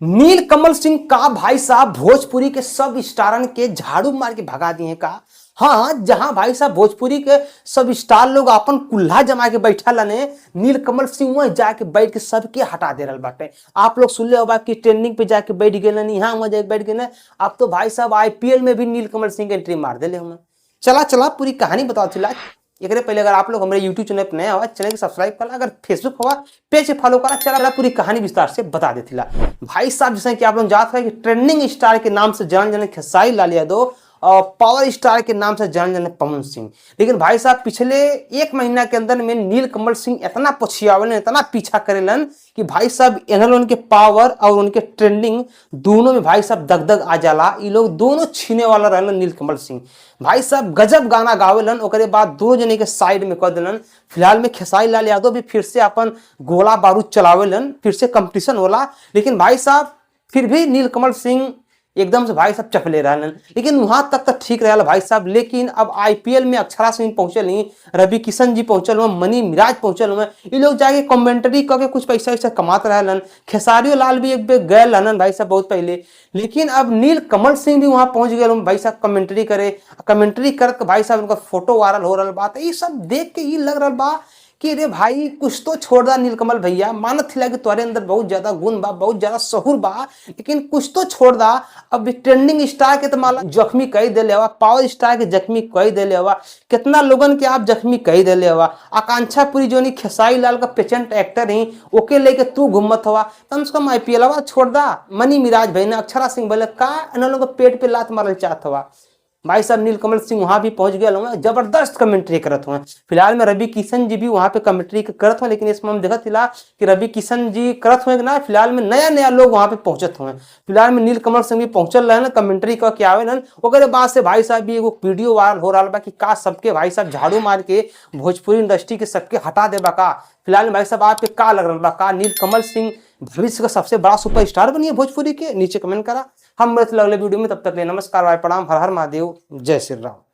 नीलकमल सिंह का भाई साहब भोजपुरी के सब स्टारन के झाड़ू मार के भगा दिए का? हाँ, जहां भाई साहब भोजपुरी के सब स्टार लोग अपन कुल्हा जमा के बैठा लने, नीलकमल सिंह वहीं जाके बैठ के सबके हटा दे रहा बाटे। आप लोग सुन ले होबा कि ट्रेंडिंग पे जाके बैठ गए, यहाँ वहां जाके बैठ गए। अब तो भाई साहब आईपीएल में भी नीलकमल सिंह के एंट्री मार दिले हमें। चला चला, पूरी कहानी बताओ थिला। एकरे पहले अगर आप लोग हमारे यूट्यूब चैनल पर नया हुआ, चैनल के सब्सक्राइब कर, अगर फेसबुक हुआ पेज फॉलो करा। चला, पूरी कहानी विस्तार से बता देथिला। भाई साहब, जैसे कि आप लोग जानते हैं कि ट्रेंडिंग स्टार के नाम से जान जाने खेसारी लाल यादव और पावर स्टार के नाम से जान जाने पवन सिंह, लेकिन भाई साहब पिछले एक महीना के अंदर में नीलकमल सिंह इतना पछियावलन, इतना पीछा करेलन कि भाई साहब एनल उनके पावर और उनके ट्रेंडिंग दोनों में भाई साहब दग दग आ जाला। ये लोग दोनों छीने वाला रहलन। नीलकमल सिंह भाई साहब गजब गाना गावेलन, ओकरे बाद दोनों जने के साइड में कर दिलन। फिलहाल में खेसारी लाल यादव भी फिर से अपन गोला बारूद चलावेलन, फिर से कंपटीशन होला, लेकिन भाई साहब फिर भी नीलकमल सिंह एकदम से भाई साहब चपले रहलन। लेकिन वहां तक तो ठीक रहा भाई साहब, लेकिन अब आईपीएल में अक्षरा सिंह पहुंचल ही, रवि किशन जी पहुंचल हुआ, मनी मिराज पहुंचल हुआ। ये लोग जाके कमेंट्री करके कुछ पैसा वैसा कमात रहलन। खेसारियो लाल भी एक बेर गए रहलन भाई साहब बहुत पहले, लेकिन अब नील कमल सिंह भी वहां पहुंच गए भाई साहब कमेंट्री करे। कमेंट्री कर भाई साहब उनका फोटो वायरल हो रहा बा। ये सब देख के ये लग रहा बा कि रे भाई, कुछ तो छोड़ दा नीलकमल भैया। मानत थिला कि तुम्हारे अंदर बहुत ज्यादा गुण बा, बहुत ज्यादा सहूर बा, लेकिन कुछ तो छोड़ दा। अब ट्रेंडिंग स्टार के तो माला जख्मी कही देले हवा, पावर स्टार के जख्मी कही देले हवा, कितना लोगन के आप जख्मी कही देले हवा। आकांक्षा पुरी जो खेसारी लाल का पेशेंट एक्टर ही, ओके लेके तू घूमत हवा। कम से कम आईपीएल हवा छोड़ दा। मनी मिराज भाई ने, अक्षरा सिंह भले, का इन लोग पेट पे लात मारल चाहत हवा? भाई साहब नीलकमल सिंह वहां भी पहुंच गए हुए, जबरदस्त कमेंट्री करत हुए। फिलहाल में रवि किशन जी भी वहां पे कमेंट्री करत हुए, लेकिन इसमें हम देखत थिला कि रवि किशन जी करत हुए ना, फिलहाल में नया नया लोग वहां पे पहुंचत हुए। फिलहाल में नीलकमल सिंह भी पहुंचल रहे, कमेंट्री कर के आवे न। ओकरे बाद से भाई साहब भी एगो वीडियो वायरल हो रहा बा कि का सबके भाई साहब झाड़ू मार के भोजपुरी इंडस्ट्री के सबके हटा देबा का? फिलहाल में भाई साहब आपके का लग रहा बा? का नीलकमल सिंह भविष्य का सबसे बड़ा सुपरस्टार बनी है भोजपुरी के? नीचे कमेंट करा। हम मिलते अगले वीडियो में, तब तक ले नमस्कार, बाय, प्रणाम, हर हर महादेव, जय श्री राम।